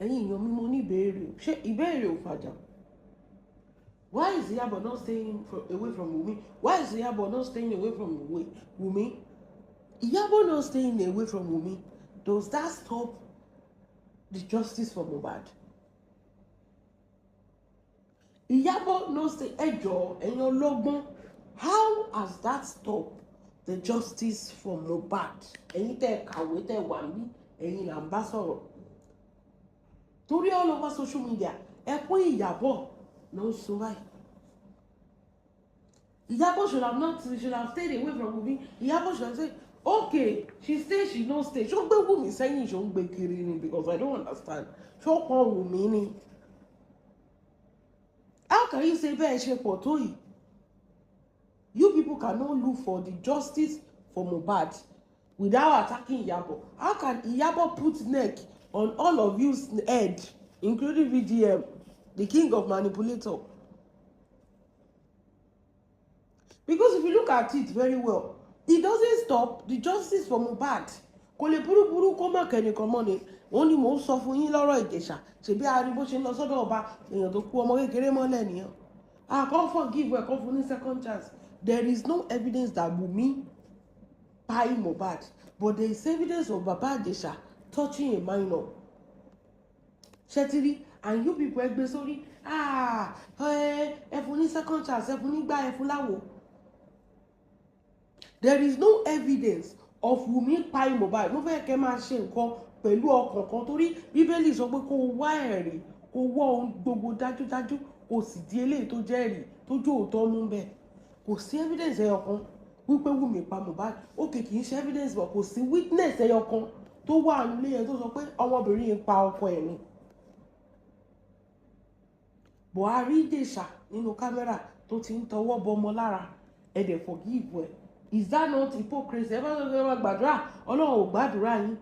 Ẹ̀yin èèyàn mi, mo ní ìbéèrè. Ṣé ìbéèrè ò fàjà? Why is Iyabo not staying away from Wunmi? Why is Iyabo not staying away from Wunmi? Iyabo not staying away from Wunmi, does that stop the justice for Mohbad? Iyabo no stay, ẹjọ́ ẹ̀yin ọlọ́gbọ́n, how has that stopped the justice for Mohbad? Ẹ̀yin tẹ́ kàwé, tẹ́ wà ní, ẹ̀yin là ń bá sọ̀rọ̀, torí all over social media, ẹkún Ìyábọ̀ ló ń sun báyìí. Ìyábọ̀ should have not, should have stayed away from Wunmi. Ìyábọ̀ should have said, okay, she stay, she no stay. Ṣó gbé Wunmi sẹ́yìn, ṣó ń gbé kiri ni? Because I don't understand. Ṣó pọn Wunmi ni? How can you say bẹ́ẹ̀ ṣe pọ̀ tó yìí, you people cannot look for the justice for Mohbad without attacking Iyabo? How can Iyabo put neck on all of you's head, including VDM, the king of manipulator? Because if you look at it very well, it doesn't stop the justice for Mohbad. Kò lè burúburú kó má kẹ́nìkan mọ́ ni. Òun ni mò ń sọ fún yín lọ́rọ̀ Ìjẹ̀ṣà. Ṣèbí a rí bó ṣe ń lọ sọ́dọ̀ ọba, èèyàn tó kú ọmọ kékeré mọ́lẹ̀ nìyẹn. Ah, kàn forgive ẹ̀, kàn fún ní second chance. There is no evidence that Wunmi kpai Mohbad, but there is evidence of Baba Ìjẹ̀ṣà touching a minor. Ṣé ti rí? And you people, ẹ gbé sórí, ah, ẹ fún ní second chance, ẹ fún ní gbá, ẹ fún láwo. There is no evidence of Wunmi kpai Mohbad. Mo fẹ́ kẹ́ máa ṣe nǹkan pẹ̀lú ọkàn kan, torí Bíbélì sọ pé kó o wá ẹ̀rí, kó o wọ́ ohun gbogbo dájúdájú, kó o sì di eléyìí tó jẹ́ ẹ̀rí tó jó òótọ́ mú bẹ́ẹ̀. Kò sí evidence ẹyọ kan wípé Wunmi pa Mohbad. Okay, kì í ṣe evidence, but kò sí witness ẹyọ kan tó wà nílé yẹn tó sọ pé ọmọbìnrin yìí pa ọkọ ẹ̀ ni. Buhari Ìjẹ̀ṣà nínú camera tó ti ń tọwọ́ bọmọ lára, ẹ dẹ̀ forgive ẹ̀. Is that not hypocrisy? Ẹ bá sọ pé ẹ máa gbàdúrà, Ọlọ́run ò gbàdúrà yín.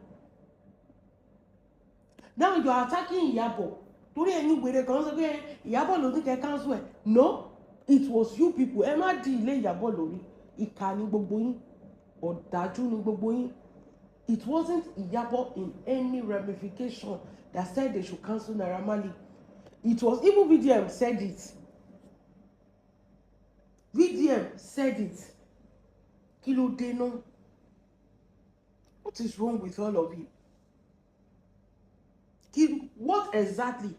Now you are attacking Ìyábọ̀ torí ẹ̀yin wèrè kan sọ pé Ìyábọ̀ ló ní kẹ́ cancel ẹ̀. No, it was you people. Ẹ má di ilé Ìyábọ̀ lórí. Ìkà ni gbogbo yín, ọ̀dájú ni gbogbo yín. It wasn't Ìyábọ̀ in any ramification that said they should cancel Naira Marley. It was, even VDM said it. VDM said it. Kí ló dé náà? What is wrong with all of you? Kí, what exactly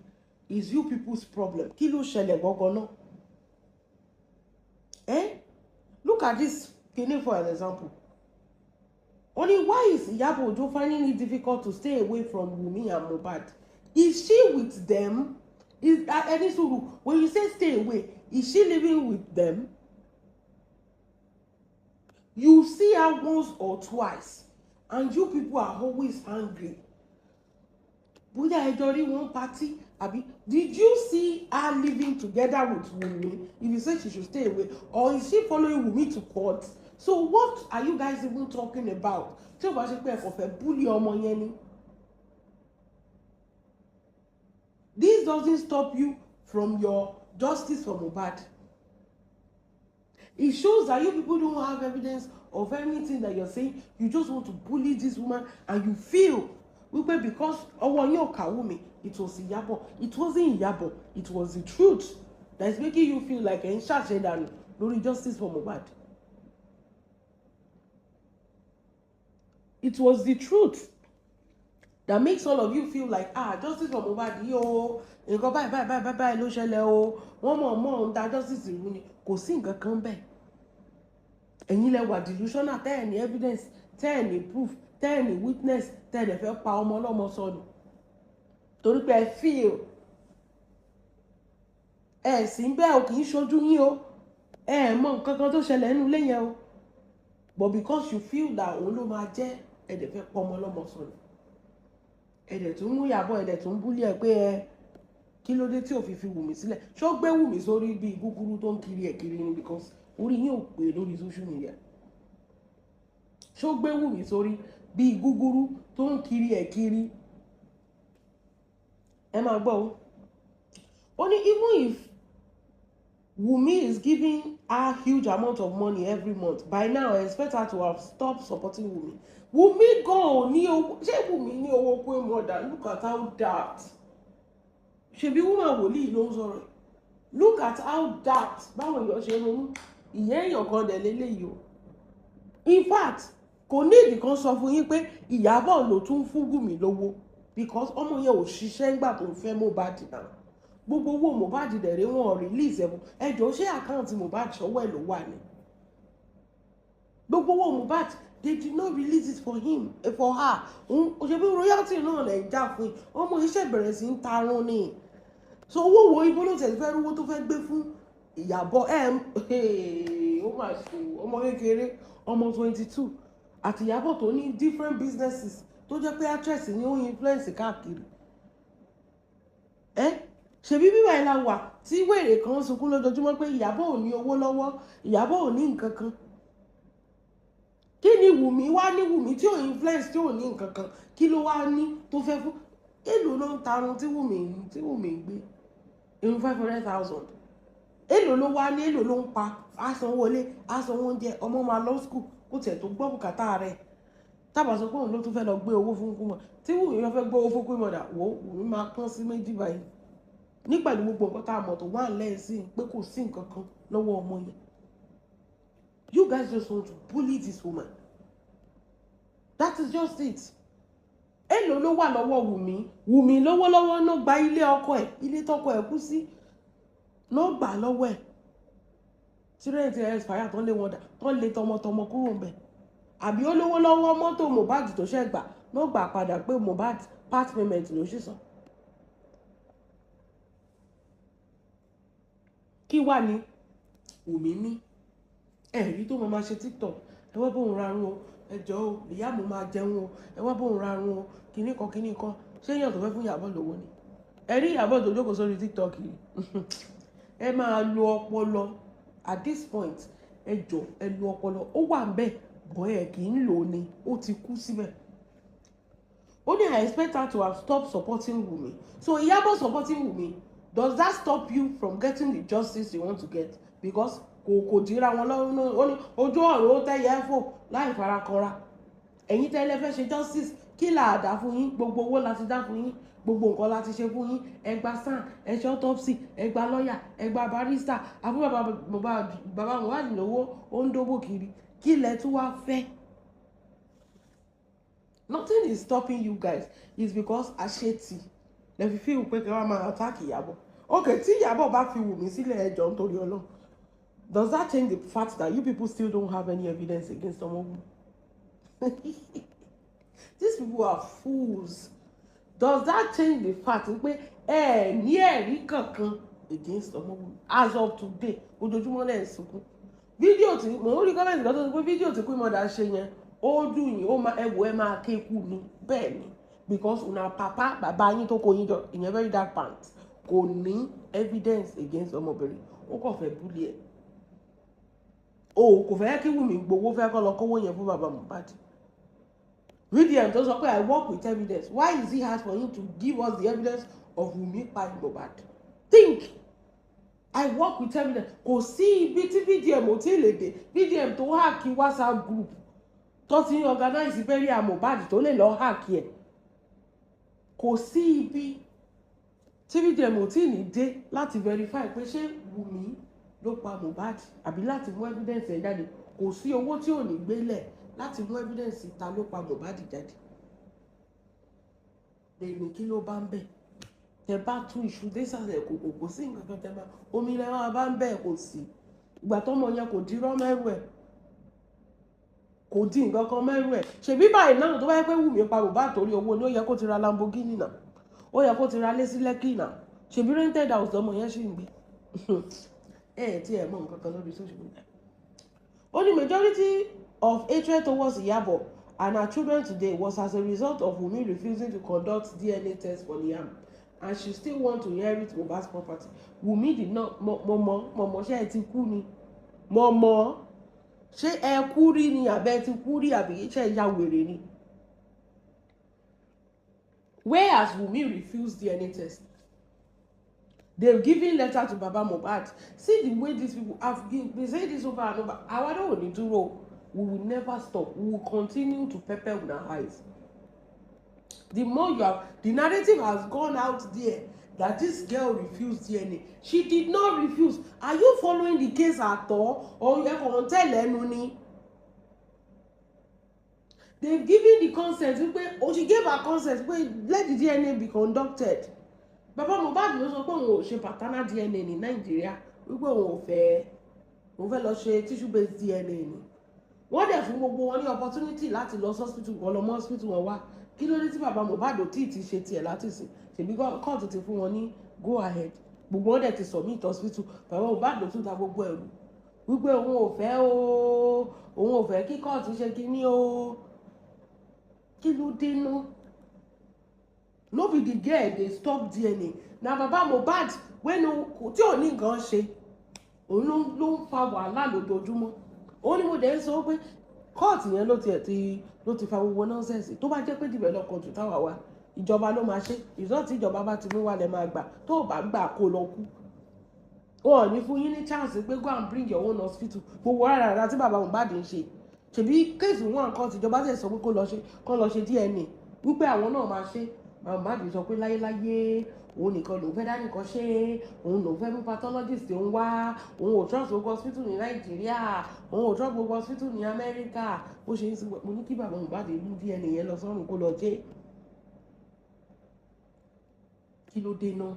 is you people's problem? Kí ló ṣẹlẹ̀ gangan náà? Eh, look at this kini for an example. Only why is Iyabo Ojo finding it difficult to stay away from Wunmi and Mohbad? Is she with them? Is ẹni sùúrù, when you say stay away, is she living with them? You see her once or twice and you people are always angry. Bóyá ẹ jọ rí one party àbí? Did you see her living together with Wunmi, if you say she should stay away? Or is she following Wunmi to court? So what are you guys even talking about, tí o bá ṣe pé ẹ kò fẹ́ bully ọmọ yẹn ni? This doesn't stop you from your justice for Mohbad. It shows that you people don't have evidence of anything that you're saying. You just want to bully this woman, and you feel wípé because ọwọ́ yín ò ká Wunmi, it was Iyabo. It wasn't Iyabo. It was the truth that is making you feel like ẹ̀ ń ṣàṣedànù lórí justice for Mohbad. It was the truth that makes all of you feel like, ah, justice for Mohbad yìí o, nǹkan báyìí báyìí báyìí báyìí ló ṣẹlẹ̀ o, wọ́n mọ̀ mọ̀ ń da justice rú ni. Kò sí nǹkan kan bẹ́ẹ̀. Ẹ̀yin lẹ wà delusional, tẹ́ ẹ̀ ní evidence, tẹ́ ẹ̀ ní proof, tẹ́ ẹ̀ ní witness, tẹ́ ẹ̀ dẹ̀ fẹ́ pa ọmọ ọlọ́mọ sọnù torí pé ẹ feel ẹ sì ń bẹ́ẹ̀ o. Kì í ṣojú yín o, ẹ mọ nǹkan kan tó ṣẹlẹ̀ nínú ilé yẹn o, but because you feel that òun ló máa jẹ́, ẹ dẹ̀ fẹ́ pọ̀ ọmọ ọlọ́mọ sọnù. Ẹ dẹ̀ tún mú Ìyábọ̀, ẹ dẹ̀ tún bully ẹ pé ẹ kí ló dé tí ò fi fi Wùmí sílẹ̀? Ṣó gbé Wùmí sórí bíi gúgúrú tó ń kiri ẹ̀ kiri ni? Because orí yín ò pé lórí social media. Ṣó gbé Wùmí sórí bíi gúgúrú tó ń kiri ẹ̀ kiri? Ẹ máa gbọ́ o. Ó ní even if Wunmi is giving her huge amount of money every month, by now I expect her to have stopped supporting Wunmi. Wunmi gan ò ní owó. Ṣé Wunmi ní owó? Pé mother, look at how that Ṣebí woman wòlíì ló ń sọ̀rọ̀. Look at how that báwọn èèyàn ṣe ronú. Ìyẹn èèyàn kan dẹ̀ lélẹ́yìí o. In fact, kò ní ìdí kan sọ fún yín pé Ìyábọ̀ ló tún fún Wùmí lówó, because ọmọ yẹn ò ṣiṣẹ́ ńgbà tó ń fẹ́ Mohbad náà. Gbogbo owó Mohbad dẹ̀rẹ̀, wọn release ẹ̀. Ẹjọ́, ṣé account Mohbad, ṣọwọ́ ẹ̀ ló wà ní? Gbogbo owó Mohbad, they did not release it for him, for her. Òṣèlú royalty náà lẹ̀ ń jà fún yín. Ọmọ iṣẹ́ bẹ̀rẹ̀ sí ń tarun ni. So owó wo, ibo ló tẹ̀lé fẹ́ rówó tó fẹ́ gbé fún Ìyábọ̀? Ẹ̀ ó mà ṣe ọmọ kékeré, ọmọ 22, àti Ìyábọ̀ tó ní different businesses, tó jẹ́ pé actress ni, ó influence káàkiri. Ẹ ṣebí bíbá ẹ̀ la wà tí wèrè kan sunkún lójoojúmọ́ pé Ìyábọ̀ ò ní owó lọ́wọ́, Ìyábọ̀ ò ní nǹkan kan. Kí ni Wùmí wá ní? Wùmí tí ò influence, tí ò ní nǹkan kan, kí ló wá ní tó fẹ́ fún? Èlò ló ń tarun tí Wùmí ń gbé irun 500,000? Èlò ló wá ní? Èlò ló ń pa? Asanwó ilé, asanwó oúnjẹ ọmọ, máa lọ school, kó tiẹ̀ tó gbọ́ bùkátà rẹ̀. Tábà sọ pé òun ló tún fẹ́ lọ gbé owó fún kúmọ̀, tí Wùmí bá fẹ́ gbé owó fún kúmọ̀ dà wò, Wùmí máa pọ́n sí méjì báyìí ní pẹ̀lú gbogbo nǹkan tá a mọ̀ tó wà lẹ́yìn sí pé kò sí nǹkan kan lọ́wọ́ ọmọ yẹn. You guys just want to bully this woman, that is just it. Èlò ló wà lọ́wọ́ Wùmí? Wùmí lọ́wọ́lọ́wọ́ náà gba ilé ọkọ ẹ̀, ilé tọkọ ẹ̀ kú sí ló gbà lọ́wọ́ ẹ̀, tí rent ẹ̀ expire, tán lé wọn dà, tán lé tọmọtọmọ kúrò ńbẹ̀. Àbí ó lówó lọ́wọ́? Mọ́tò Mohbad tó ṣẹ̀ gbà ló gbà padà pé Mohbad part payment ló ṣì san. Kí wà ní Wùmí ní ẹ̀rí tó máa ṣe TikTok? Ẹ wá bóun rarun o, ẹ jọ̀ọ́ o, ìyá mo máa jẹun o, ẹ wá bóun rarun o, kinní kan kinní kan. Ṣé èèyàn tó fẹ́ fún Ìyábọ̀ lówó ni? Ẹ rí Ìyábọ̀ tó jókòó sórí TikTok yìí. Ẹ máa lo ọpọlọ at this point. Ẹ jọ̀ọ́, ẹ lo ọpọlọ. Ó wà ń bẹ̀ bọ́, ẹ kì í lò ó ni, ó ti kú síbẹ̀. Ó ní, "I expect her to have stopped supporting Wunmi." So Ìyábọ̀ supporting Wunmi, does that stop you from getting the justice you want to get? Because kò dira wọn lọ́wọ́. Ó ní ojú ọ̀run ó tẹ́yẹ fò láì farakanra. Ẹ̀yin tẹ́lẹ̀ fẹ́ ṣe justice, kí là á dá fún yín? Gbogbo owó la ti dá fún yín, gbogbo nǹkan la ti ṣe fún yín. Ẹ gba SAN, ẹ ṣe autopsy, ẹ gba lọ́yà, ẹ gba barrister, àfún bàbá Mohbad, bàbá Mohbad lówó, ó ń dóbò kiri. Kí lẹ tún wá fẹ́? Nothing is stopping you guys. It's because àṣetì lẹ fi feel pé kí wọ́n máa attack Ìyábọ̀. Okay, tí Ìyábọ̀ bá fi Wùmí sílẹ̀, ẹjọ́, nítorí Ọlọ́run, does that change the fact that you people still don't have any evidence against Ọmọwùmí? These people are fools. Does that change the fact pé ẹ ní ẹ̀rí kankan against Ọmọwùmí as of today? Ojoojúmọ́ lẹ́ẹ̀ sunkún. Fídíò tí mò ń rí, comment kan tó sọ pé fídíò tí Queen Mother ṣe yẹn, ó dùn yín, ó máa ẹ wò, ẹ máa ké kú ni. Bẹ́ẹ̀ ni, because una papa, bàbá yín tó kó yín jọ, ìyẹn Very Dark Pants, kò ní evidence against ọmọbìnrin. Ó kàn fẹ́ bully ẹ̀ o, kò fẹ́ kí Wùmí gbowó, fẹ́ kọ́ lọ kówó yẹn fún bàbá Mohbad. VDM tó sọ pé, "I work with evidence," why is it hard for him to give us the evidence of Wùmí pa Mohbad? Think, "I work with evidence." Kò sí ibi tí VDM ò tí ì lè dé. VDM tó hack WhatsApp group tó ti ń organize burial Mohbad, tó lè lọ hack ẹ̀, kò sí ibi tí VDM ò tí ì ní dé láti verify pé ṣé Wùmí ló pa Mohbad, àbí láti mú evidence ẹ̀ jáde. Kò sí owó tí ò ní gbélẹ̀ láti mú evidence ta ló pa Mohbad jáde. Lèmi, kí ló bá ń bẹ̀? Tẹ bá tún iṣu désàlẹ̀ kòkò, kò sí nǹkan kan tẹ máa omi lẹ máa bá ń bẹ̀. Kò sí ìgbà tọmọ yẹn kò dirọ́ mẹ́rù ẹ̀, kò di nǹkan kan mẹ́rù ẹ̀. Ṣèbí báyìí náà, tó bá yẹ pé Wùmí pa Mohbad torí owó ni, ó yẹ kó ti ra Lamborghini náà, ó yẹ kó ti ra lé sí Lẹ́kì náà. Ṣèbí rented house ọmọ yẹn ṣì ń gbé. Ẹ ẹ tí ẹ mọ nǹkan kan lórí social media. Ó ní majority of hatred towards Iyabo and her children today was as a result of Wunmi refusing to conduct DNA test for Liam, and she still want to inherit Mohbad's property. Wunmi did not. Mọ̀mọ́, mọ̀mọ́, ṣé ẹ ti kú ni? Mọ̀mọ́, ṣé ẹ kú rí ni, àbẹ́ ti kú rí, àbí ṣé ẹ ya wèrè ni? Whereas Wunmi refused DNA test, they've given letter to Baba Mohbad. See the way these people have been saying this over and over. Àwa náà ò ní dúró. We will never stop. We will continue to pepper una eyes. The more you have, the narrative has gone out there that this girl refused DNA. She did not refuse. Are you following the case at all, or ẹ kàn ń tẹ̀lé ẹnu ni? They've given the consent wípé, oh, she gave her consent pé let the DNA be conducted. Bàbá Mohbad ló sọ pé òun ò ṣe paternal DNA ní Nàìjíríà, wípé òun ò fẹ́, òun fẹ́ lọ ṣe tissue based DNA ni. Wọ́n dẹ̀ fún gbogbo wọn ní opportunity láti lọ sí hospital wọn, lọ mọ́ hospital wọn wá. Kí ló dé tí bàbá Mohbad ò tí ì ti ṣe tiẹ̀ láti sìn? Ṣèbí kóòtù ti fún wọn ní go ahead, gbogbo wọn dẹ̀ ti submit hospital. Bàbá Mohbad ló tún ta gbogbo ẹ̀rù wípé òun ò fẹ́ o, òun ò fẹ́ kí kóòtù ṣe kínní o. Kí ló dé ná? No be the girl dey stop DNA, na bàbá Mohbad wey no, tí ò ní nǹkan ṣe, òun ló ń fa wàhálà lójoojúmọ́. Ó ní mo dẹ̀ ń sọ pé kóòtù yẹn ló tiẹ̀ ti ló ti fa gbogbo nonsense. Tó bá jẹ́ pé develop country táwa wà, ìjọba ló máa ṣe ìsọ́. Tí ìjọba bá ti mú wà lẹ́ máa gbà, tó o bá gbà, kó lọ kú. Wọn ò ní fún yín ní chance pé go and bring your own hospital. Gbogbo rárá tí bàbá Mohbad ń ṣe, ṣèbí case wọn nǹkan tìjọba tẹ̀ sọ pé kó lọ ṣe DNA, wípé àwọn náà máa ṣe. Bàbá Mohbad sọ pé láyéláyé, òun nìkan lòun fẹ́ dá nìkan ṣe, òun lòun fẹ́ mú pathologist òun wá, òun ò trust gbogbo hospital ní Nàìjíríà, òun ò trust gbogbo hospital ní Amẹ́ríkà. Ó ṣe é sí. Mo ní kí bàbá Mohbad mú DNA yẹn lọ sọ́run, kó lọ jẹ́. Kí ló dé náà?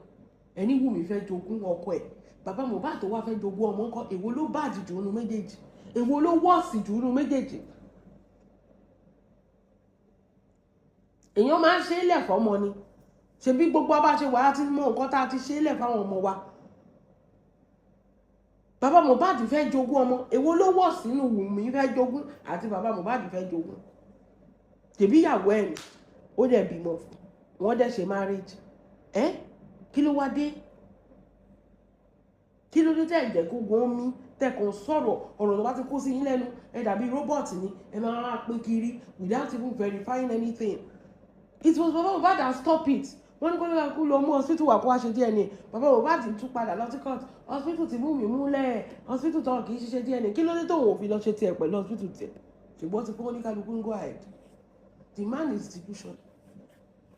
Ẹni Wùmí fẹ́ jogún ọkọ ẹ̀, bàbá Mohbad tó wá fẹ́ jogún ọmọ ńkọ́? Èwo ló bad jù nínú méjèèjì? Èwo ló worse jù nínú méjèèjì? Èèyàn máa ń ṣe é lẹ̀ fọ́mọ ni. Ṣebí gbogbo abá ṣe wà á ti mọ nǹkan tá a ti ṣe é lẹ̀ fáwọn ọmọ wa. Bàbá Mohbad fẹ́ jogún ọmọ. Èwo ló worse nínú Wùmí fẹ́ jogún àti bàbá Mohbad fẹ́ jogún? Tèbí ìyàwó ẹ̀ ni ó dẹ̀ bímọ fún wọ́n, dẹ̀ ṣe marriage ẹ́. Kí ló wá dé? Kí ló dé tẹ́ ẹ̀ jẹ́ kó gbọ́n mí, tẹ́ kàn sọ̀rọ̀? Ọ̀rọ̀ tó bá ti kó sí yín lẹ́nu, ẹ dàbí robot ni, ẹ máa pín kiri without even verifying anything. It was Baba Mohbad that stop it. Wọ́n ní kó ló kú lọ mú hospital wà, kó wá ṣe DNA. Baba Mohbad tún padà lọ sí court. Hospital ti mú mi múlẹ̀, hospital tó kì í ṣiṣẹ́ DNA. Kí ló dé tóun ò fi lọ ṣe tiẹ̀ pẹ̀lú hospital tiẹ̀? Ṣùgbọ́n ti fún oníkálukú ń go ahead. The man is delusion.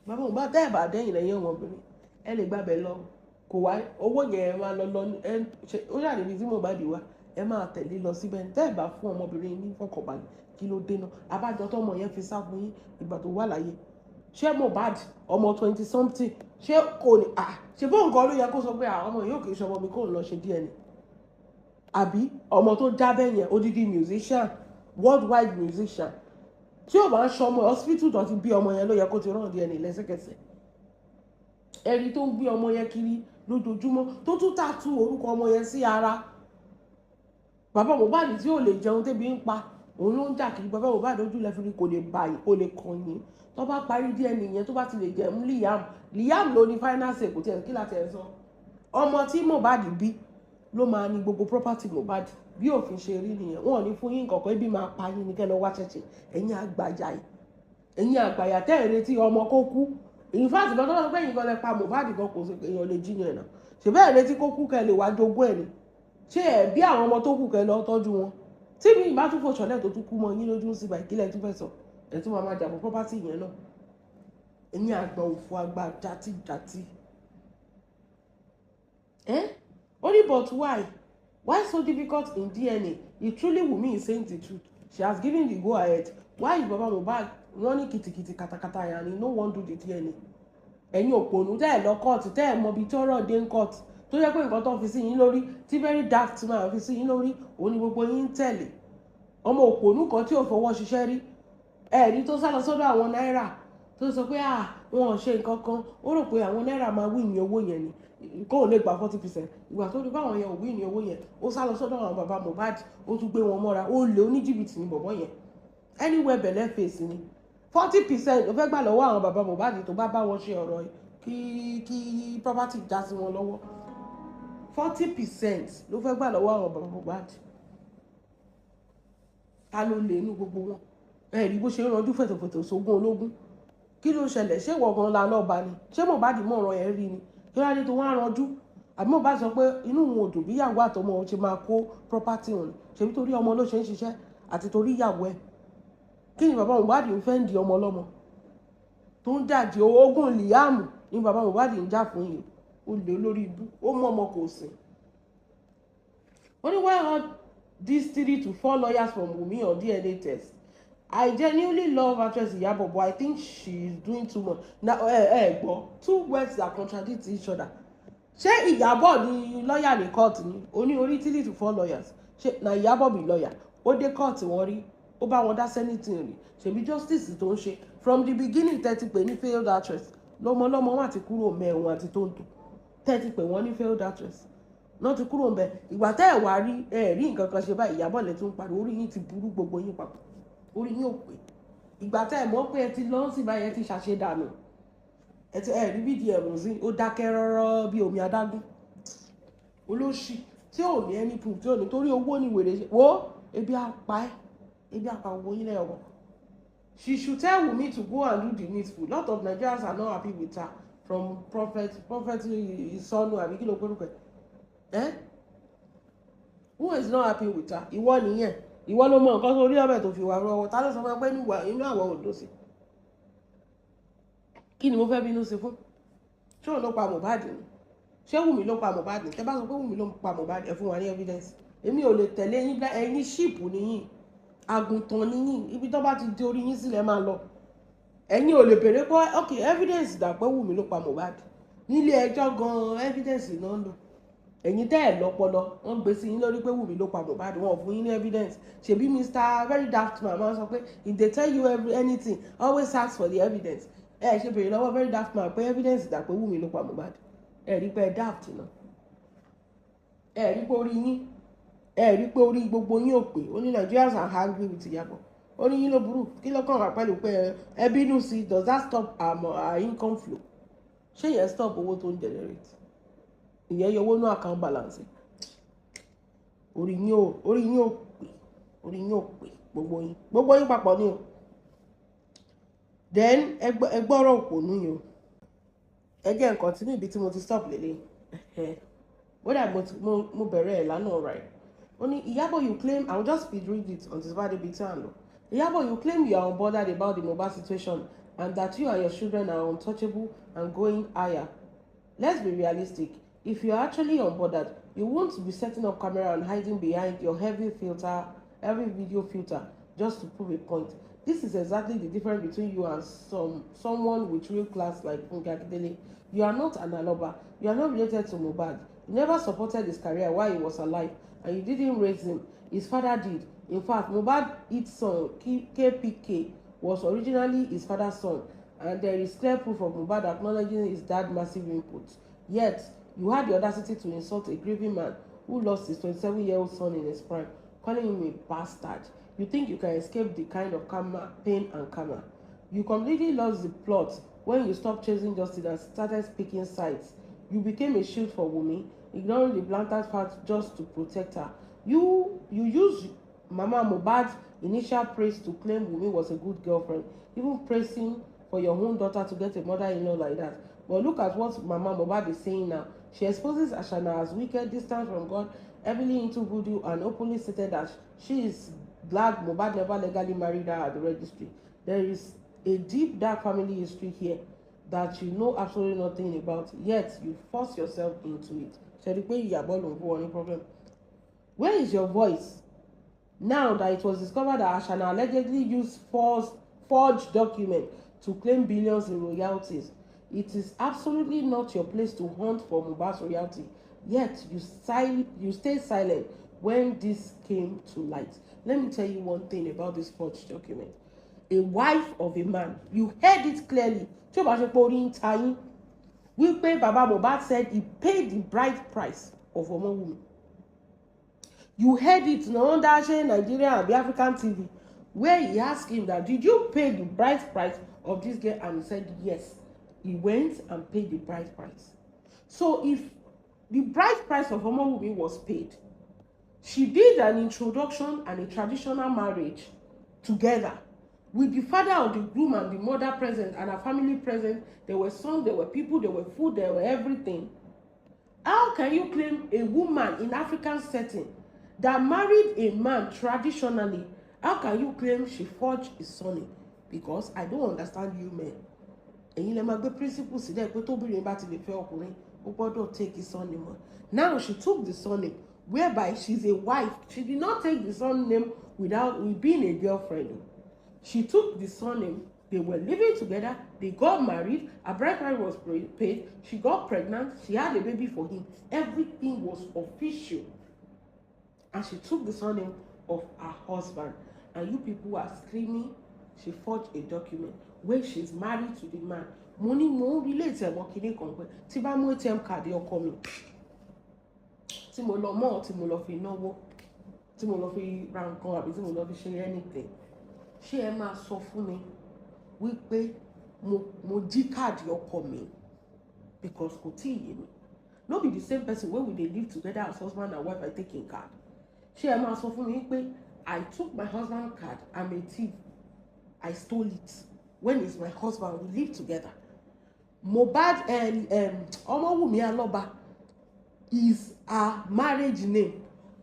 Bàbá Mohbad, tẹ́ ẹ̀ bá dẹ́yìn lẹ́yìn ọmọbìnrin, ẹ lè gbàbẹ̀ lọ. Kò wá owó yẹn, ẹ máa lọ lọ ẹ ṣe ó yà níbi tí Mohbad wà, ẹ máa tẹ̀lé lọ síbẹ̀. Tẹ́ ẹ̀ bá fún ọmọbìnrin ní fọkànbalẹ̀, kí ló dé náà? Abájọ tọmọ yẹn fi sá fún yín ìgbà tó wà láyé. Ṣé Mohbad, ọmọ 20 something, ṣé kò ní à ṣe bó nǹkan ló yẹ kó sọ pé àwọn ọmọ yóò kì í ṣe ọmọ mi, kó ń lọ ṣe DNA? Àbí ọmọ tó jábẹ́ yẹn, odidi musician, worldwide musician, tí ò bá ń ṣọmọ, hospital tó ti bí ọmọ yẹn ló yẹ kó ti rán DNA lẹ́sẹ̀kẹsẹ̀. Ẹni tó ń gbé ọmọ yẹn kiri lójoojúmọ́, tó tún tàtú orúkọ ọmọ yẹn sí ara, bàbá Mohbad tí ò lè jẹun tébi ń pa, òun ló ń jà kiri. Bàbá Mohbad ojú lẹ́fìrí, kò lè bá yìí, kò lè kàn yín. Tó bá parí DNA yẹn, tó bá ti lè jẹun, Liam, Liam ló ní final say. Kò tiẹ̀ kí láti ẹ̀ sọ. Ọmọ tí Mohbad bí ló máa ní gbogbo property Mohbad. Bí òfin ṣe rí nìyẹn. Wọn ò ní fún yín nǹkan kan, ebi máa pa yín ní kẹ́ lọ wá ṣẹ̀ṣẹ̀. Ẹ̀yin àgbàyà yìí, ẹ̀yin àgbàyà tẹ́ ẹ̀ retí ọmọ kó kú. In fact, gan tó bá sọ pé ẹ̀yin gan lẹ pa Mohbad gan, kò sí èèyàn lè jiyàn ẹ̀ náà. Ṣe bẹ́ẹ̀ retí kó kú kẹ́ lè wá jogún ẹ̀ ni? Ṣé ẹ̀ bí àwọn ọmọ tó kù kẹ́ lọ tọ́jú wọn? Tí mi ìbá tún fò ṣọlẹ̀ tó tún kú mọ́ yín lójú sí báyìí, kílẹ̀ tún fẹ́ sọ? Ẹ̀ tún máa máa jà fún property yẹn náà. Ẹ̀yin àgbà òfò, àgbà játijàti ẹ́. Ó ní, but why so difficult in DNA? If truly Wunmi is saying the truth, she has given the go ahead, why is Baba Mohbad running kìtìkìtì katakata and he no wan do the DNA? Ẹ̀yin òpònú tẹ́ ẹ̀ lọ court, tẹ́ ẹ̀ mọ ibi tí ọ̀rọ̀ dé ń court, tó jẹ́ pé nǹkan tó fi sí yín lórí, tí very dark man fi sí yín lórí, òun ni gbogbo yín ń tẹ̀lé. Ọmọ òpònú kan tí ò fọwọ́ ṣiṣẹ́ rí, ẹ̀rí tó sá lọ sọ́dọ̀ àwọn Náírà, tó sọ pé ah, wọn ò ṣe nǹkan kan. Ó rò pé àwọn Náírà máa wí ní owó yẹn ni, kóun lè gba 40%. Ìgbà tó rí báwọn yẹn ò wí ní owó yẹn, ó sá lọ sọ́dọ̀ àwọn bàbá Mohbad, ó tún gbé wọn mọ́ra. Ó lé oníjìbìtì ní bọ̀bọ́ yẹn. Anywhere bẹ̀lẹ̀ fèsì ni 40% ó fẹ́ gbà lọ́wọ́ àwọn bàbá Mohbad. Tó bá bá wọn ṣe ọ̀rọ̀ yìí, kí property já sí wọn lọ́wọ́, 40% ló fẹ́ gbà lọ́wọ́ àwọn bàbá Mohbad. Ta ló lè inú gbogbo wọn? Ẹ rí bó ṣe ń ranjú fẹ̀tọ̀fẹ̀tọ̀ sógún ológun. Kí ló ṣẹlẹ̀? Ṣé ìwọ gan la lọ́ba ni? Ṣé Mohbad mọ̀ ọ̀rọ̀ ẹ̀ rí ni? Kí ló dé tó wọ́n á ranjú? Àbí Mohbad sọ pé inú òun ò dùn bí ìyàwó àtọmọ òun ṣe máa kó property òun? Ṣèbí torí ọmọ ló ṣe ń ṣiṣẹ́ àti torí ìyàwó ẹ̀. Kí ni bàbá Mohbad ń fẹ́ ń di ọmọ ọlọ́mọ? Tó ń jàjẹ́ ogún Liam ní bàbá Mohbad ń jà fún yìí. Ó lè lórí ibú, ó mú ọmọ kò sìn. Ó ní, why all these three to four lawyers from Wunmi on DNA test? I genuinely love actress Iyabo, but I think she is doing too much. Na ẹ ẹ gbọ́, two words that contradict each other. Ṣé Ìyábọ̀ ni lọ́ọ̀yà ní court ni? Ó ní orí three to four lawyers. Ṣé na Ìyábọ̀ be lawyer? Ó dé court wọn rí, ó bá wọn dá anything rí? Ṣèbí justice tó ń ṣe from the beginning, tẹ́tí pé ní failed actress, lọ́mọlọ́mọ wọn àti kúrò mẹ́wọ̀n àti tó ń tò, tẹ́tí pé wọ́n ní failed actress náà ti kúrò ńbẹ̀. Ìgbà tẹ́ ẹ̀ wá rí ẹ̀ rí nǹkan kan ṣe báyìí, Ìyábọ̀ lẹ tún pariwo. Orí yín ti burú, gbogbo yín papọ̀, orí yín ò pé. Ìgbà tẹ́ ẹ̀ mọ̀ pé ẹ ti lọ́ sí báyìí, ẹ ti ṣàṣedànù, ẹ ti ẹ rí VDM sí, ó dákẹ́ rọ́rọ́ bí omi adágún. Olóṣì tí ò ní any proof, tí ò ní torí owó ní wèrè ṣe wo, ebi á pa ẹ́, ebi á pa owó yín lẹ́yọ̀kọ̀. She should tell Wunmi to go and do the needful. Lot of Nigerians are not happy with her. From prophet Ìsọnù àbí kí ló pẹ́rù pẹ́ ẹ́. Who is not happy with her? Ìwọ nìyẹn, ìwọ ló mọ nǹkan tó rí ọbẹ̀ tó fi wà rọwọ́. Ta ló sọ fún ẹ pé inú àwọ̀ òdò sí? Kí ni mo fẹ́ bínú sí fún? Ṣé òun ló pa Mohbad ni? Ṣé Wùmí ló pa Mohbad ni? Tẹ́ bá sọ pé Wùmí ló pa Mohbad, ẹ fún wa ní evidence. Èmi ò lè tẹ̀lé yín. Ẹ̀yin sheep nìyín, àgùntàn nìyín. Ibi tó bá ti di orí yín sílẹ̀ máa lọ. Ẹ̀yin ò lè béèrè pé, ok, evidence dà pé Wùmí ló pa Mohbad? Nílé ẹjọ́ gan-an, evidence náà ń lò. Ẹ̀yin tẹ́ ẹ̀ lọ́pọlọ, wọ́n gbé sí yín lórí pé Wùmí ló pa Mohbad, wọn ò fún yín ní evidence. Ṣebí Mr Very Daft Man máa ń sọ pé if they tell you anything, always ask for the evidence. Ẹ ṣe béèrè lọ́wọ́ Very Daft Man pé evidence dà pé Wùmí ló pa Mohbad? Ẹ rí pé ẹ daft náà, ẹ rí pé orí yín, ẹ rí pé orí gbogbo yín ò pé. Ó ní Nigerians are angry with Ìyábọ̀. Ó ní yín ló burú. Kí ló kàn wá pẹ̀lú pé ẹ bínú sí? Does that stop our income flow? Ṣé yẹn stop owó tó ń generate? Ìyẹn yọ owó ní account balance. Orí yín ò pé, orí yín ò pé, gbogbo yín, gbogbo yín papọ̀ ni o. Then ẹ gbọ́rọ̀ òpònú yìí o. Ẹ jẹ́ nǹkan tí níbi tí mo ti stop lélẹ̀ whether mo bẹ̀rẹ̀ ẹ̀ lánàá, right? Ó ní, Ìyábọ̀, you claim, I will just speed read it until bá débi tí à ń lọ. Ìyábọ̀, you claim you are unbothered about the Mohbad situation and that you and your children are untouchable and going higher. Let's be realistic. If you are actually unbothered, you won't be setting up camera and hiding behind your heavy filter, every video filter, just to prove a point. This is exactly the difference between you and someone with real class like Funke Akindele. You are not an Aloba. You are not related to Mohbad. You never supported his career while he was alive, and you didn't raise him. His father did. In fact, Mohbad hit song KPK was originally his father's song, and there is clear proof of Mohbad acknowledging his dad's massive input. Yet, you had the audacity to insult a grieving man who lost his 27-year-old son in his prime, calling him a bastard. You think you can escape the kind of karma, pain and karma. You completely lost the plot when you stopped chasing justice and started picking sides. You became a shield for Wunmi, ignoring the blatant fact just to protect her. You use Mama Mohbad's initial praise to claim Wunmi was a good girlfriend, even praising for your own daughter to get a mother-in-law like that. But look at what Mama Mohbad is saying now. She exposes Ashana as wicked, distant from God, heavily into voodoo, and openly stated that she is glad Mohbad never legally married her at the registry. There is a deep, dark family history here that you know absolutely nothing about, yet you force yourself into it. Ṣe rí i pé Ìyábọ̀ ló ń fún wọn ní problem? Where is your voice now that it was discovered that Ashana allegedly used forged document to claim billions in royalties? It is absolutely not your place to hunt for Mohbad's royalty, yet you stay silent when this came to light. Let me tell you one thing about this forged document. A wife of a man, you heard it clearly, tí o bá ṣe pé orí ń ta yín, wípé Baba Mohbad said he paid the bride price of Omowunmi. You heard it na under ṣe Nigeria àbí African TV, where he asked him that, did you pay the bride price of this girl? And he said yes, he went and paid the bride price. So if the bride price of Omowunmi was paid, she did an introduction and a traditional marriage together with the father of the groom and the mother present and her family present. There were songs, there were people, there were food, there were everything. How can you claim a woman in African setting that married a man traditionally, how can you claim she forged his surname? Because I don't understand you men. Ẹ̀yin lẹ máa gbé principle sílẹ̀ pé tóbìnrin bá ti lè fẹ́ ọkùnrin, ó gbọ́dọ̀ take his surname mọ́. Now she took the surname, whereby she's a wife. She did not take the surname without with being a girlfriend. She took the surname. They were living together. They got married. A bride price was paid. She got pregnant. She had a baby for him. Everything was official, and she took the surname of her husband. And you people are screaming she forged a document when she's married to the man. Mo ní mo ń relate ẹ̀ mọ́ kinní kan pé tí bá mú ATM card ọkọ mi, tí mo lọ mọ́, tí mo lọ fi náwó, tí mo lọ fi ra nǹkan, àbí tí mo lọ fi ṣe anything, ṣé ẹ máa sọ fún mi wípé mo jí káàdì ọkọ mi? Because kò tí ì yé mi. No be the same person wey we dey live together as husband and wife I take him card. Ṣé ẹ máa sọ fún mi pé I took my husband card, I'm a thief, I stole it, when he's my husband, we live together? Mohbad, Ọmọwùmí Alọ́ba is her marriage name.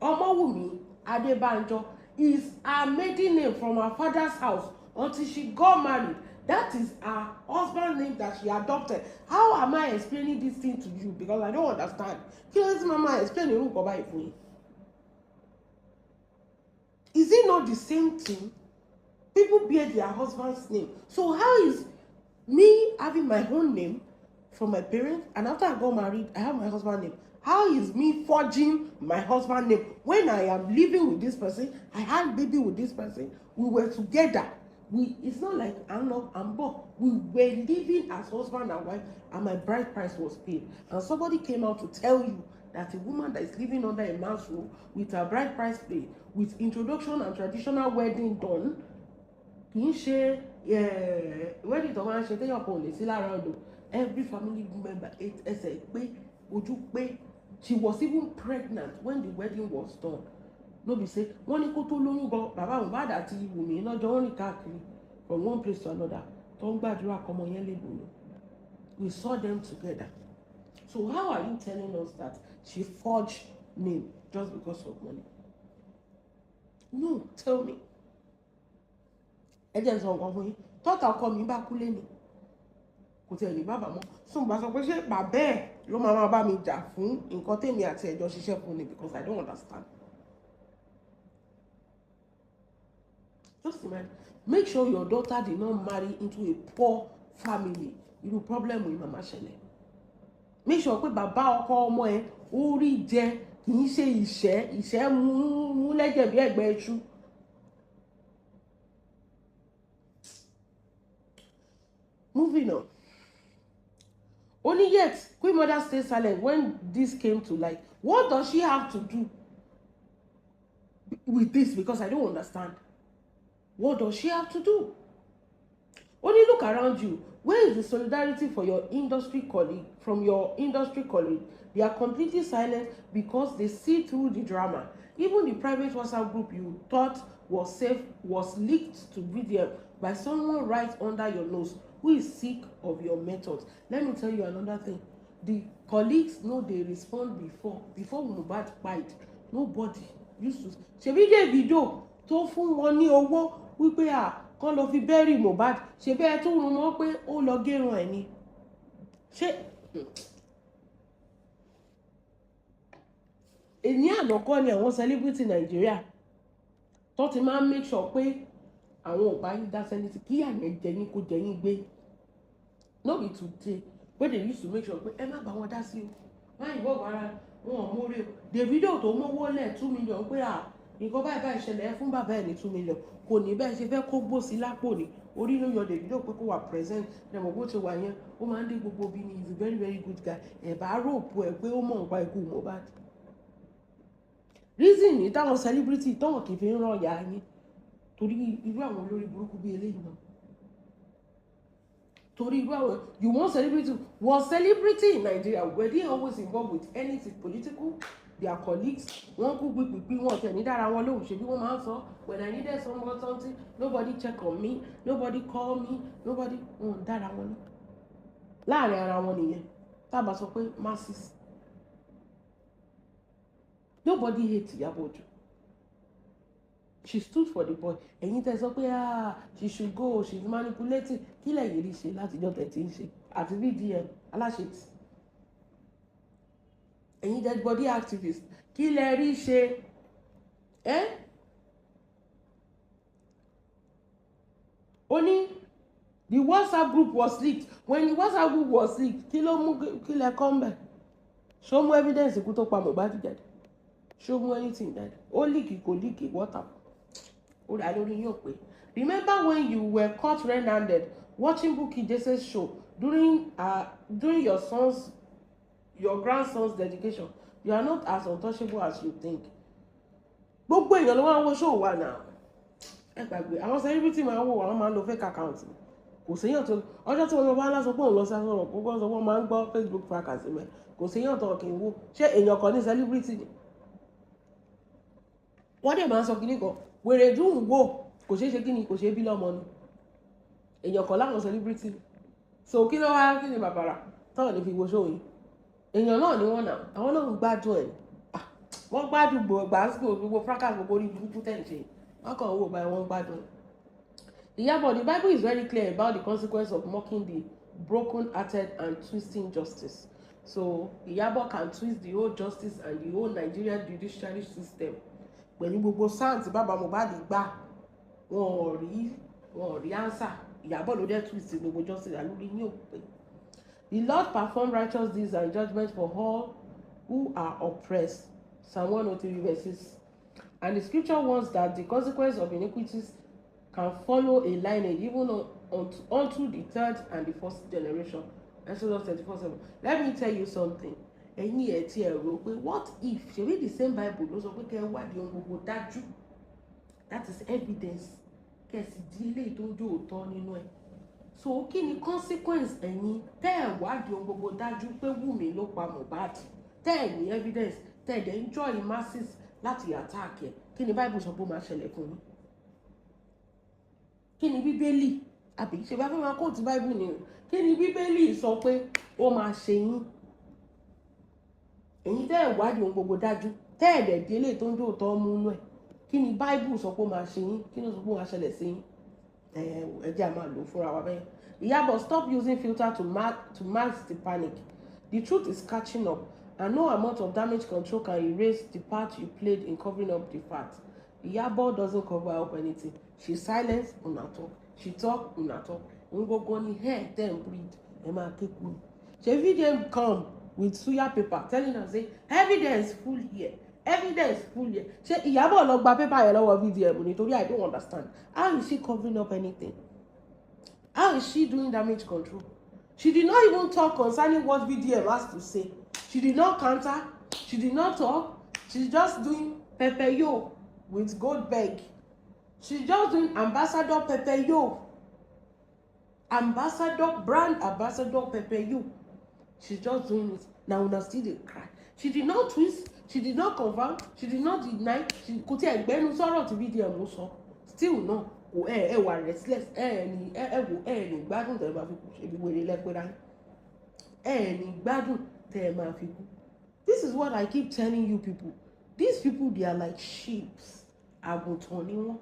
Ọmọwùmí Adébánjọ is her maiden name from her father's house until she got married. That is her husband name that she adopted. How am I explaining this thing to you? Because I don't understand. Kí ló dé tí màmá explain irú nǹkan báyìí fún yín? Is it not the same thing? People bear their husband's name. So how is me having my own name from my parents, and after I got married, I have my husband name, how is me forging my husband name when I am living with this person, I had baby with this person, we were together? We It's not like I'm not, I'm but we were living as husband and wife, and my bride price was paid, and somebody came out to tell you that a woman that is living under a man's roof with her bride price paid, with introduction and traditional wedding done, kì í ṣe wedding tó máa ń ṣe téèyàn kan ò lè sí lára ọdún, every family member, ẹsẹ̀ pé, ojú pé. She was even pregnant when the wedding was done. No be say wọ́n ní kó tó lóyún gan, bàbá Mohbad àti Wùmí lọ́jọ́ ń rìn káàkiri from one place to another, tó ń gbàdúrà kọ́mọ yẹn lè lóyún. We saw them together. So how are you telling us that she forged name just because of money? No, tell me. Ẹ jẹ́ n sọ nǹkan fún yín. Tọ́ta ọkọ mi bá kú lẹ́ni, kò tiẹ̀ ní bàbá mọ́ sùn, bá sọ pé ṣé bàbá ẹ̀ ló máa máa bá mi jà fún nǹkan tèmi àti ẹ̀jọ́ ṣiṣẹ́ fún ni? Because I don't understand. Just imagine. Make sure your daughter did not marry into a poor family. Irú problem yìí màmá ṣẹlẹ̀. Make sure pé bàbá ọkọ ọmọ ẹ ó rí jẹ, kì í ṣe ìṣẹ́ ìṣẹ́ mú mú lẹ́jẹ̀ bí ẹ̀gbẹ́ iṣu. Moving on. Only yet, Queen Mother stayed silent when this came to light. What does she have to do with this? Because I don't understand. What does she have to do? Only look around you. Where is the solidarity for your industry colleague, from your industry colleague? They are completely silent because they see through the drama. Even the private WhatsApp group you thought was safe was leaked to VDM by someone right under your nose who is sick of your methods. Let me tell you another thing. The colleagues no dey respond before. Before Mohbad died, nobody used to. Ṣebí Davido tó fún wọn ní owó wípé à kán lọ fi bury Mohbad, ṣebí ẹ tún rún mọ́ pé ó lọ gérun ẹ̀ ni. Ṣé èní àná kọ́ ni àwọn celebrity Nàìjíríà tó ti máa ń make sure pé àwọn ò bá yín dá sẹ́ni tí kí àyẹ̀ jẹ yín kó jẹ yín gbé? No be today wey they used to make sure pé ẹ má bá wọn dá sí o, má involve ara wọn ò mórí o. Davido tó mówó lẹ̀ 2 million pé à nǹkan báyìí báyìí ṣẹlẹ̀, ẹ fún bàbá ẹ̀ ní 2 million, kò ní bẹ́ẹ̀ ṣe fẹ́ kó gbó sí lápò ní orí ló yọ Davido pé kó wà present. Ẹ̀mọ̀ bó ṣe wà yẹn, ó máa ń dé gbogbo bí ni. He is a very, very good guy. Ẹ̀ bá rògbò ẹ̀ pé ó mọ̀ nípa ikú Mohbad. Reason ní táwọn celebrity táwọn kì í fi ń ràn yà yín, torí irú àwọn olórí burúkú bíi eléyìí náà, torí irú àwọn, you want celebrity, was celebrity in Nigeria, were they always involved with anything political? Their colleagues, wọ́n kú pípípí, wọn tẹ̀ ní dára wọn lóhùn. Ṣebí wọ́n máa ń sọ, "When I needed someone, something, nobody check on me, nobody call me, nobody." Wọn ò dára wọn lọ láàrin ara wọn nìyẹn. Tábà sọ pé masses, nobody hate Ìyábọ̀ Òjó. She stood for the boy. Ẹ̀yin tẹ́ sọ pé, "Ah, she should go, she's manipulating," kí lẹ̀yin rí ṣe látijọ́ tẹ̀ tí ń ṣe àti VDM aláṣetì? Ẹ̀yin dead body activist, kí lẹ rí ṣe ẹ́? Ó ní the WhatsApp group was leaked. When the WhatsApp group was leaked, kí ló mú? Kí lẹ kọ́ ń bẹ̀? Ṣó mú evidence ikú tó pa Mohbad jáde? Ṣó mú anything jáde? Ó leak, kò leak, water ó rà lórí yóò pé. Remember when you were caught red-handed watching Bukky Jesse's show during your grandson's dedication? You are not as untouchable as you think. Gbogbo èèyàn ló wá ń wo show wa náà. Ẹ gbàgbé àwọn celebrity máa ń wò, àwọn máa ń lo fake account. Kò séyàn tó ọjọ́ tí wọ́n bá ń sọ pé òun lọ sí sọ̀rọ̀ kó sọ wọ́n máa ń gbọ́ Facebook fracas mẹ́. Kò séyàn tó kì í wo. Ṣé èèyàn kan ní celebrity ni? Wọ́n dẹ̀ máa ń sọ kíní kan, wèrè dùn wò, kò ṣeé ṣe. Kí ni kò ṣeé bí lọ́mọ ni? Èèyàn kan láwọn celebrity ni. So kí ló wá, kí ni bàbàrà táwọn ní fi wo show yìí? Èèyàn náà ni wọ́n nà, àwọn náà ń gbádùn ẹ̀. Wọ́n gbádùn gbàgbó gbogbo fracas, gbogbo orí burúkú tẹ̀ ń ṣe. Wọ́n kàn ń wò báyìí, wọ́n ń gbádùn. Ìyábọ̀, the Bible is very clear about the consequence of mocking the broken-hearted and twisting justice. So Ìyábọ̀ can twist the whole justice and the whole Nigerian judiciary system pẹ̀lú gbogbo SAN tí bàbá Mohbad gbà. Wọn ò rí answer. Ìyábọ̀ ló dé twist gbogbo justice àlórí ní òpè. The Lord perform righteous deeds and judgment for all who are oppressed. Psalm 103 verse 6. And the scripture warns that the consequence of iniquities can follow a lineage even unto the third and the fourth generation. Exodus 34:7. Let me tell you something. Ẹ̀yin ẹ̀ tí ẹ̀ rò pé what if, ṣebí the same Bible ló sọ pé kẹ́ ẹ wádìí ohun gbogbo dájú, that is evidence, kẹ́ ẹ sì di eléyìí tó ń jó òótọ́ nínú ẹ̀. So kí ni consequence ẹ̀yin tẹ́ ẹ̀ wádìí ohun gbogbo dájú pé Wùmí ló pa Mohbad, tẹ́ ẹ̀ ní evidence, tẹ́ ẹ̀ dẹ̀ ń join masses láti attack ẹ̀? Kí ni Bible sọ pé ó máa ṣẹlẹ̀ fún yín? Kí ni Bíbélì, àbí ṣe bá fẹ́ máa quote Bible ni o? Kí ni Bíbélì sọ pé ó máa ṣe yín, èyí tẹ́ ẹ̀ wádìí ohun gbogbo dájú, tẹ́ ẹ̀ dẹ̀ délé tó ń dòótọ́ mú inú ẹ̀? Kí ni Bible sọ pé ó máa ṣe yín? Kí ni ó sọ pé ó máa ṣẹlẹ̀ sí yín? Ẹ jẹ́ à máa lò ó fúnra wa bẹ́ẹ̀. Ìyábọ̀, stop using filter to mask the panic. The truth is catching up, and no amount of damage control can erase the part you played in covering up the fact. Ìyábọ̀ doesn't cover up anything. She silence, una talk. She talk, una talk. Òun gbogbo ni hair ten breed. Ẹ máa ké kúrú. Ṣé VDM come with suya paper telling us say evidence full here, evidence full here? Ṣé Ìyábọ̀ lọ gba paper yẹn lọ́wọ́ VDM? Nítorí I don't understand. How is she covering up anything? How is she doing damage control? She did not even talk concerning what VDM has to say. She did not counter. She did not talk. She's just doing pepper yo with Goldberg. She's just doing ambassador pepper yo, ambassador, brand ambassador pepper yo. She's just doing it na. Una still dey cry. She did not twist, she did not confirm, she did not deny. She kò tí ẹ gbẹnu sọ̀rọ̀ tí VDM sọ. Still náà kò ẹ wà restless. Ẹ ní ẹ wò, ẹ ní gbádùn tẹ ẹ máa fi kú. Ṣebi wèrè lẹ́pẹ́ra ẹ ní gbádùn tẹ ẹ máa fi kú. This is what I keep telling you people. These people, they are like sheep. Àgùntàn ni wọ́n.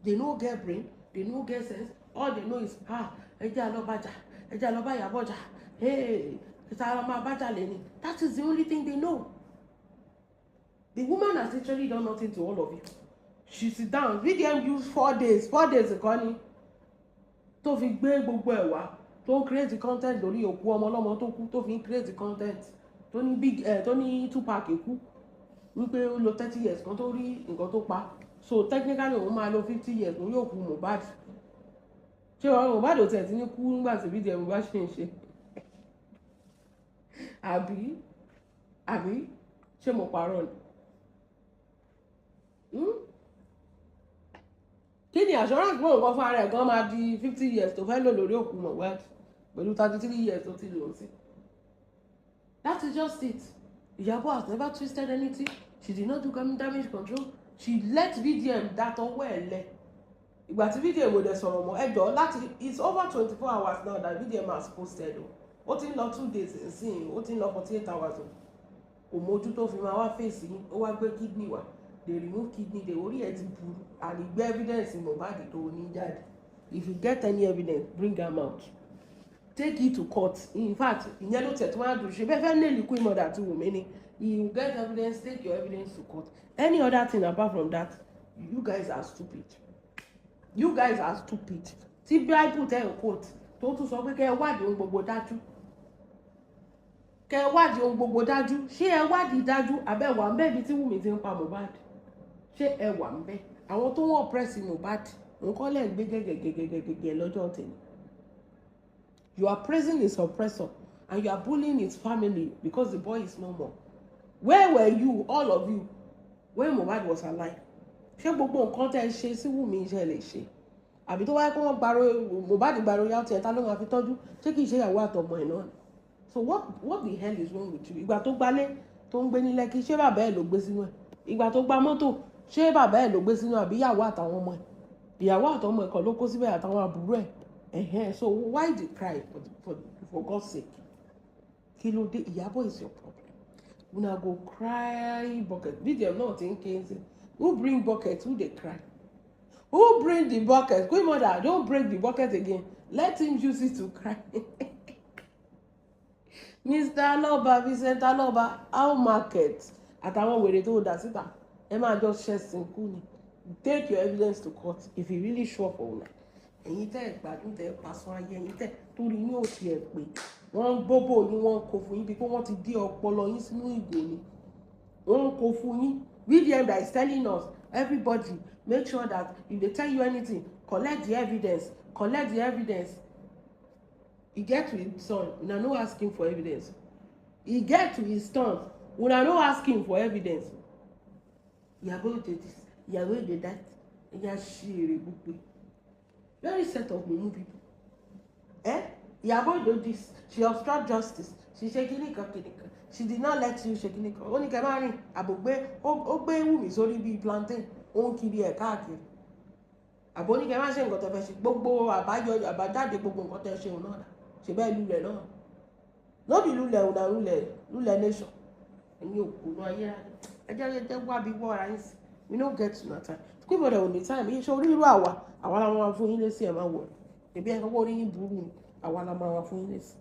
They no get brain, they no get sense. All they know is, "Ah, ẹ jẹ́ àlọ́bàjà, ẹ jẹ́ àlọ́bà Ìyábọ̀jà, hey, ìta ọmọ abájà lẹ́ni." That is the only thing they know. The woman has literally done nothing to all of you. She sit down, VDM use 4 days, 4 days kan ni tó fi gbé gbogbo ẹ̀ wá, tó ń create content lórí òkú ọmọ ọlọ́mọ tó kú, tó fi ń create content tó ní big ẹ̀, tó ní Tupac kú, wípé ó lo 30 years kan tó rí nǹkan tó pa. So technically òun máa lo 50 years lórí òkú Mohbad. Ṣé wọn Mohbad ò tiẹ̀ ti ní kú nígbà tí VDM bá ṣe ń ṣe? Àbí ṣé mo parọ́ ni? Hmm? Kí ni assurance pé òun kan fún ara ẹ̀ gan máa di 50 years tó fẹ́ lò lórí òkú Mohbad pẹ̀lú 33 years tó ti lò ó sí? That is just it. Ìyábọ̀ has never twisted anything. She did not do damage control. She let VDM dàtọwọ́ ẹ̀ lẹ̀. Ìgbà tí VDM ò dẹ̀ sọ̀rọ̀ mọ́ ẹjọ́ láti, it's over 24 hours now that VDM has posted o. Ó ti ń lọ 2 days nsìn, ó ti ń lọ 48 hours o. Kò mójú tó fi máa wá fèsì yín. Ó wá gbé kidney wá. They remove kidney, they orí ẹ̀ ti burú. And ìgbé evidence Mohbad tó ní jáde. If you get any evidence, bring am out, take it to court. In fact, ìyẹn ló tẹ̀ tó máa dùn ṣe bẹ́ẹ̀ fẹ́ nail Queen Mother àti Wùmí ni. You get evidence, take your evidence to court. Any other thing apart from that, you guys are stupid. You guys are stupid. Tí Bible tẹ̀ ń quote tó tún sọ pé kẹ́ ẹ wádìí ohun gbogbo dájú, kẹ́ ẹ wádìí ohun gbogbo dájú, ṣé ẹ wádìí dájú? Abẹ́ wà ń bẹ́ ibi tí Wùmí ti ń pa Mohbad? Ṣé ẹ wà ń bẹ́ àwọn tó ń oppress Mohbad? Nǹkan lẹ́ ń gbé gẹ́gẹ́gẹ́gẹ́gẹ́ lọ́jọ́ tèmi. You are praising his oppressor and you are bullying his family because the boy is no more. Where were you, all of you, when Mohbad was alive? Ṣé gbogbo nǹkan tẹ́ ẹ ṣe sí Wùmí iṣẹ́ lè ṣe? Àbí tó wáyé kó wọ́n gbàrò Mohbad, gbàrò yá tiẹ̀, ta ló máa fi tọ́jú? Ṣé kìí ṣe ìyàwó àtọmọ ẹ̀ náà? So what the hell is wrong with you? Ìgbà tó gbalé tó ń gbé ní Lẹ́kì, ṣé bàbá ẹ̀ ló gbé sínú ẹ̀? Ìgbà tó gba mọ́tò, ṣé bàbá ẹ̀ ló gbé sínú, àbí ìyàwó àtàwọn ọmọ ẹ̀? Ìyàwó àtọmọ ẹ̀ kan ló kó síbẹ̀, àtàwọn àbúrò ẹ̀. Ẹ̀hẹ́n. So why the cry? For God's sake, kí ló dé? Ìyábọ̀ is your problem. Una go cry bucket. VDM náà ti ń ké ń sìn. Who bring bucket? Who dey cry? Who bring the bucket? Queen Mother, don't break the bucket again. Let him use it to cry. Mr. Aloba, Vincent Aloba, how market? Àtàwọn wèrè tó dà síta, ẹ máa jọ ṣẹ̀sìn kú ni. Take your evidence to court if you really sure for una. Ẹ̀yin tẹ́ ẹ̀ gbádùn, tẹ́ ẹ̀ pàṣán ayé, ẹ̀yin tẹ́ torí yín ò tiẹ̀ pé, wọ́n ń gbóbò yín, wọ́n ń kó fún yín bí pé wọ́n ti dé ọpọlọ yín sínú ìgò ni. Wọ́n ń kó fún yín. VDM that is telling us, everybody, make sure that if they tell you anything, collect the evidence, collect the evidence. E get to his son, una no ask him for evidence. E get to his turn, una no ask him for evidence. Ìyàbọ̀ dey this, Ìyàbọ̀ dey that. Ẹ̀yà ṣe èrè gbogbo, very set of mumu people. Eh, Ìyàbọ̀ do this, she obstruct justice, she ṣe kíní kan kíní kan, she did not let you ṣe kíní kan. Ó ní kẹ́ máa rìn àbò gbé, ó gbé Wùmí sórí bíi plantain, ó ń kiri ẹ̀ káàkiri. Àbò ní kẹ́ máa ṣe nǹkan tẹ́ fẹ́ ṣe, gbogbo àbáyọ, àbájáde gbogbo nǹkan tẹ́ ṣe òun náà dà ṣe bẹ́ẹ̀ lulẹ̀ náà. No be lulẹ̀ una lulẹ̀, lulẹ̀ nation. Ẹ̀yin òkúrò ayé ẹjẹ́ ẹjẹ́ wábi wọ́ra yín sí. We no get una time. Queen Mother ò ní time yìí. Ṣe orí irú àwa, àwa la máa fún yín lésì. Ẹ̀ máa wọ̀ ẹ̀bí ẹ̀ kọ́kọ́ orí yín burú ni. Àwa la máa fún yín lésì.